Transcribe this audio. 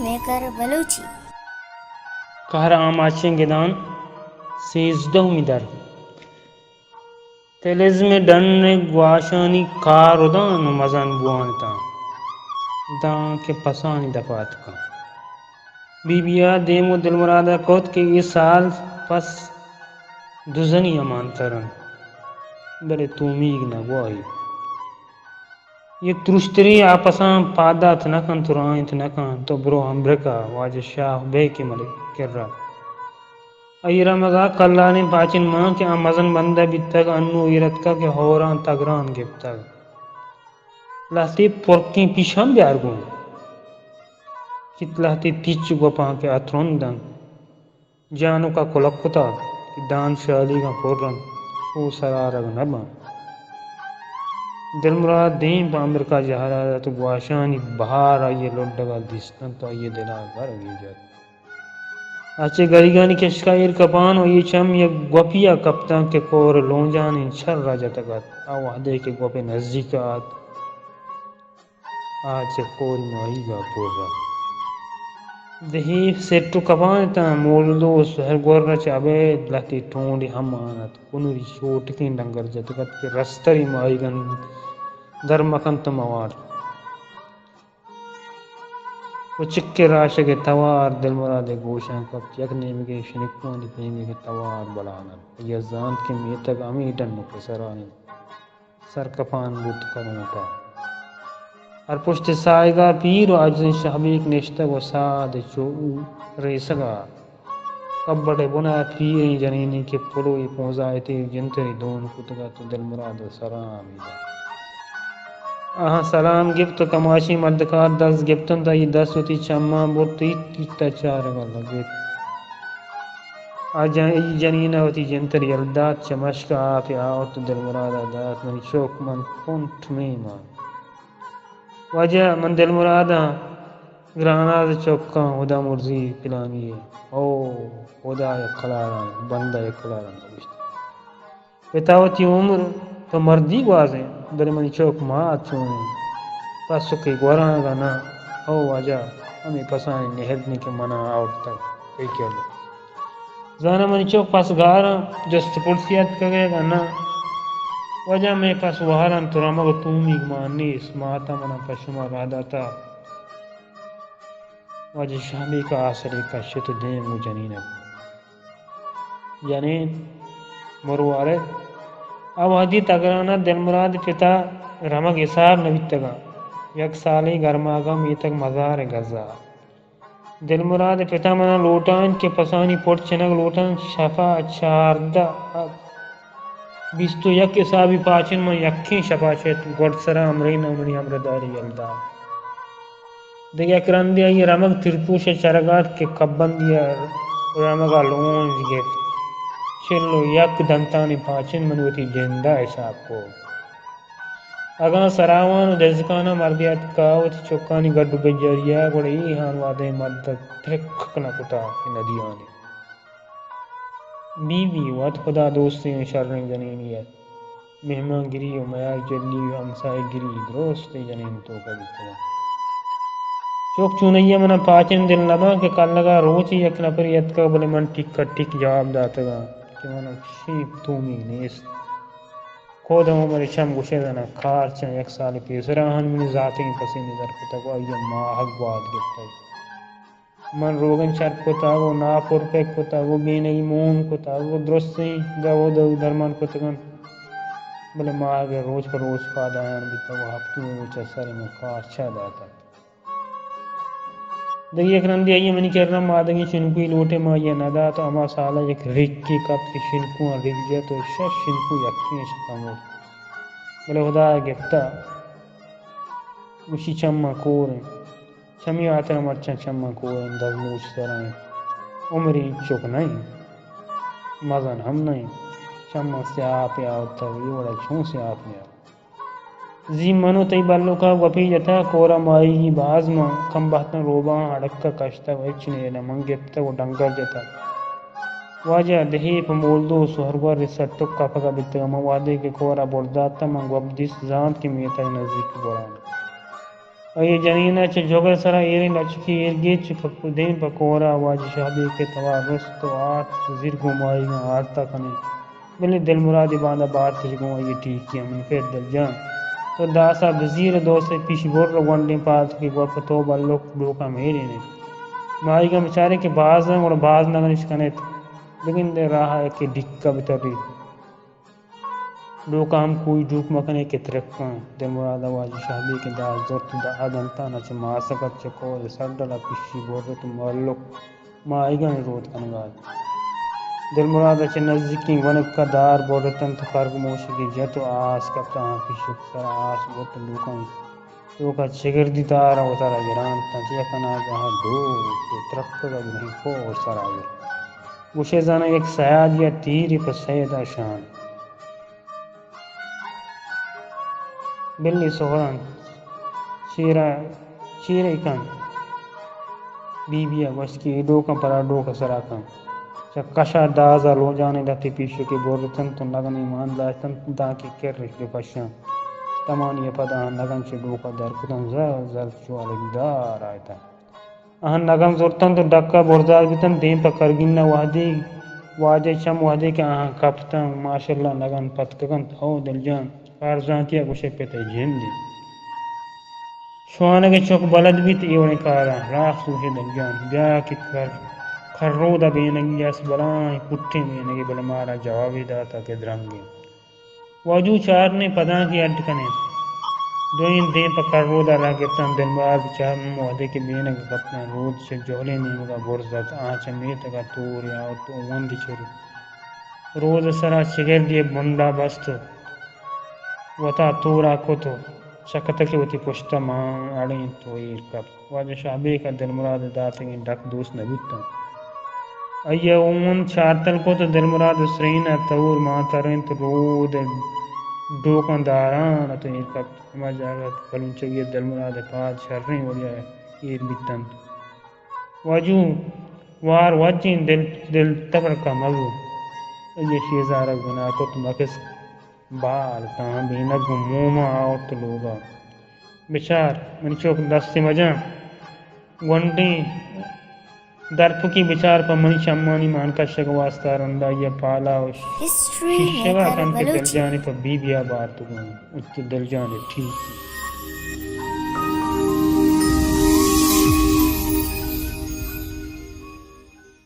میکر بلوچی۔ قہر آماچیں گدان، سیزدہمی در۔ تلزم ءِ ڈن ءَ گواشانی کار ءُ دان ءُ مزن بوان اتاں، داں کہ پسانی دپ ءَ اتکاں۔ بی بی ءَ دیم ءُ دلمراد ءَ کت کہ اے سال پس دزنی ءَ مانتر انت، بلے تومیگ نہ گواہی۔ یک ترشتری آپساں پاد دات نہ کنت ءُ رائینت نہ کنت، تو برو امریکہ، واجہ شاہ بیک ءِ ملک کرا۔ آئی رمگ ءَ کلالیں پاچن مان کہ آ مزن بندہ بیتگ، انوں ایر اتکگ کہ ہوراں تگران گپتگ۔ لہتے پرکیں پیش ہم بیار گوں۔ چت لہتے پیچ گوپاں کہ آ ترند انت۔ جانک ءَ کلک کتگ کہ دان شالیگاں پر انت، او سرارگ نہ بنت۔ دلمراد دیم پہ امریکہ جہلا دات ءُ گواشانی بہار آئی ءِ لڈگ ءَ دیست انت ءُ آئی ءِ دل ءَ گرگے جت۔ آ چہ گریگانی کشک ءَ ایر کپان ءُ آئی ءِ چم یک گوپی ءَ کپتاں کہ کور لونجانیں چر ءَ جتگ ات۔ آ وہدے کہ گوپ ءِ نزیک ءَ ات، آ چہ کور ماہیگ ءَ پر ات۔ دہی سٹ ءُ کپان اتاں، مولدو ءُ سہرگور ءَ چہ ابید لہتے ٹونڈے ہم آن ات۔ کنری چوٹکیں ڈنگر جتگ ات کہ رستریں ماہیگاں در مہ کنت ءُ مہ وارت۔ کچک ءِ راشگ ءِ توار دلمراد ءِ گوشاں کپت، یک نیمگے شنکوانی پیمیں کہ توار بلان ات۔ آئی ءَ زانت کہ میتگ ہمے ڈن ءُ پسرا انت۔ سرکپان بوت کرونٹ ءَ۔ ہر پشت ساہگ ءَ پیر ءُ عاجزیں شہبیک نشتگ ءُ ساد ءِ چو ریسگ ءَ۔ کبڈ ءِ بن ءَ پیریں جنینے کہ پلوئے پونزایتے جنتری دون کتگ ات ءُ دلمراد ءَ سلام دات۔ آہاں سلام گپت ءُ کماشیں مردکار دست گپت انت، آئی دست وتی چماں برت، ایت ایت ءَ چارگ ءَ لگت۔ آ جن-، جنین ءَ وتی جنتر یل دات، چہ مشک ءَ آپ ءَ آورت ءُ دلمراد ءَ دات، منی چک، من کنٹ میم آں۔ واجہ، من دلمراد آں، گراناز ءِ چک آں، ہدا مرزی پلانی ءَ۔ او ہدا یک کلار آں، بندہ یک کلار آں، گوشت۔ پتا وتی عمر پہ مردی گوازینت، بلے منی چک مات چون انت؟ پسو کہ گورانگا نہ۔ او واجہ، ہمے پسانی نہردنی کہ منا آورتگ، تئی کرا۔ زاناں منی چک پس گاراں جست پرسی اتکگے گا نہ؟ واجہ، مئے پس وہرانت، رمگ ءُ تومیگ مان نیست، ماتا منا پہ شما راہ داتا۔ واجہ شہمیکا آسرے کشت ءُ دیم گوں جنین ءَ۔ جنین مروارے۔ آ وہدی تگران ءَ دلمراد پتا رمگ حساب نہ بیتگاں۔ یک سالے گرماگاں میتگ مزار ءِ گزا۔ دلمراد پتا منا لوٹاں کہ پسانی پٹ چنگ لوٹاں، شپا چاردہ ات۔ بیست ءُ یک حسابی پاچن من یکیں شپا چت، گڈسرا امرین ءَ منی امرداری یل دات۔ دگہ یک رندے آئی ءِ رمگ ترپوش ءِ چرگ ءَ ات کہ کبندی ءَ رمگ ءَ لونج گپت۔ چل ءُ یک دنتانی پاچن من وتی جند ءَ حساب کت۔ اگاں سراوان ءُ دزکاناں مردے اتکا وتی چکانی گڈ ءُ بنجاری ءَ، گڑا اے ہانوادہ ءِ مرد ءَ ترک نہ کتا کہ ندیانی۔ بی بی وت ہدا دوستیں ءُ شریں جنینے ات۔ مہمانگری ءُ میارجلی ءُ ہمساہگری درست اے جنین ءِ توکا بیتگ ات۔ چک چونائی ءَ منا پاچن دل نہ باں کہ کلگا روچے یک نپرے اتکگ، بلے من ٹک ءَ ٹک جواب داتگاں کہ منا چشیں تومی نیست۔ کود ہم مرے چم گوشے زاناں، کارچاں یک سالے پیسرا ہن منی زاتگیں پسے ندر کتگ ءُ آئی ءَ ماہگ گوات گپتگ۔ من روگن چرپ کتگ ءُ ناپ ءُ پک کتگ ءُ بینگی مون کتگ ءُ درستیں دوا ءُ درمان کتگ انت، بلے ماہگ ءَ روچ پہ روچ پادایان بیتگ ءُ ہپتمی روچ ءَ سر ءَ من کارچ ءَ داتگ۔ دگہ یک رندے آئی ءَ منی کرا مادگیں شنکوے لوٹ ءَ، من آئی ءَ نہ دات ءُ ہما سال ءَ یک ریکے کپت کہ شنکواں ریک جت ءُ شش شنکو یکیں شپا مرت۔ بلے ہدا ءَ گپتہ، گوشی چماں کور انت۔ چمی ہاترا مرچاں چماں کور انت، دزموچ سرا انت، عمر انچک نہ انت، مزن ہم نہ انت۔ چماں سیاہ آپ ءَ آورتگ، اے وڑا چون سیاہ آپ نیار؟ زی من ءُ تئی بلوکا گپے جتگ، کورا ماہیگی باز مان، کمبہتاں روباہاں ہڑکا کشتگ ءُ ہچ نیل ءَ من گپتگ ءُ ڈنگر جتگ۔ واجہ دہے پہ مولدو ءُ سہرگور ءِ سٹک کپگا بیتگاں، من وہدے کہ کورا بر داتاں، من گپ دیست، زانت کہ میتگ نزیک گوران۔ آئی ءِ جنین ءَ چہ جگر ءِ سرا ایریں لچکے ایر گیت، چہ پہ دیم پہ کور ءَ واجہ شاہ بیگ ءِ توار رست ءُ آرت، زیر گوں ماہیگاں آرت ءَ کنیں۔ بلے دلمراد ءَ باندا بارت اِش گوں آئی ءِ ٹیکی ءَ، من پت دل جان، تو داس ءَ بزیر ءُ دوست ءِ پیش بر ءُ گونڈیں پاد کہ گوک ءُ تو بلک ڈوک ءَ میڑین ئے۔ ماہیگاں بچارے کہ باز اَنت، گڑا باز نگن اِش کن اِت۔ بگندئے راہ ءَ یکے ڈیک ءَ بتریت۔ ڈوک ءَ ہم کوئی ڈوک مکن ئے کہ ترکاں۔ دلمراد ءَ واجہ شاہ بیگ ءِ داس زرت ءُ داہ دنتان ءَ چہ ماسک ءَ چہ کور ءِ سرڈل ءَ پشی برت ءُ مہلوک ماہیگانی رود کنگ ءَ اَت۔ دلمراد ءَ چہ نزیکیں گونک ءَ دار برت اَنت ءُ کرگموشکے جت ءُ آس کپت، آہاں پیشک ءِ سرا آس برت ءُ ڈوکانی توک ءَ چگردی تار ءَ وتارا گران اَت اَنت۔ یک اناگاہ ءَ ڈوک ءِ ترکگ ءَ درہیں کور سرا برت۔ گوشئے زاناں یک سیادے ءَ تیرے پہ سید ءَ شان۔ بلے سہران چیر ءَ، چیر ءَ کنت۔ بی بی ءَ گوشت کہ اے ڈوکاں پرا ڈوک ءِ سرا کن۔ چہ کش ءَ داز ءَ لوجانیں لتے پیشکے برت اَنت ءُ نگنے مان داشت اَنت دانکہ کرش بہ پشاں۔ دمانے ءَ پد آہاں نگن چہ ڈوک ءَ در کت اَنت، زر زر چو الکدار آیت اَنت۔ آہاں نگن زرت اَنت ءُ ڈک ءَ برزاد بیت اَنت۔ دیم پہ کرگین ءَ وہدے، واجہ ءِ چم وہدے کہ آہاں کپت اَنت، ماشاءاللہ نگن پتکگ اَنت۔ ہو دلجان، کارزانتی ءَ گوشئے پت ءِ جند اِنت۔ شوانگ ءِ چک بلد بیت اے وڑیں کاراں۔ راست گوشئے دلجان، بیا کہ کر، کھرود ءَ بینگی است، بلاہیں پٹیں بینگے، بلے مارا جوابے داتگ کہ درنگ اِنت۔ واجو چارنے پدانکے اڈ کنیں۔ دوئیں دیم پہ کھرود ءَ راہ گپت اَنت۔ دلمراد ءِ چم وہدے کہ بینگ ءَ کپت اَنت، رود چہ جہلیں نیمگ ءَ برز اَت، آ چہ میتگ ءَ تورے آورت ءُ وندے چہ رود ءِ سرا چگردے ءِ بنڈ ءَ بست ءُ وتا تور ءَ کت ءُ چکتگ کہ وتی پشت ءَ مان اڑینت ءُ ایر کپت۔ واجہ شاہ بیگ ءَ دلمراد ءِ داتگیں ڈک دوست نہ بوت اَنت۔ آئی ءَ اوں چارتل کت ءُ دلمراد ءِ سرین ءَ تور مان ترینت، رود ءِ ڈوکاں داران اَت ءُ ایر کپت۔ ہما جاگہ ءَ کلونچگی ءَ دلمراد ءِ پاد شریں وڑے ءَ ایر بیت اَنت۔ واجو وار واجہیں دل، دل تبرکہ مگو۔ آئی ءَ شیزارگ بنا کت، مکس بال تاں بینگ گوں موم ءَ آورت لوگ ءَ۔ بچار منی چک دستے مجاں، گونڈیں درپکی بچار پہ منی چمانی مان کشگ ءِ واستا۔ رند ءَ آئی ءَ پالا ءُ شیشگ ءَ کنت کہ دلجان ءَ پہ بی بی ءَ بارت گوں۔ دلجان ءَ ٹھیک۔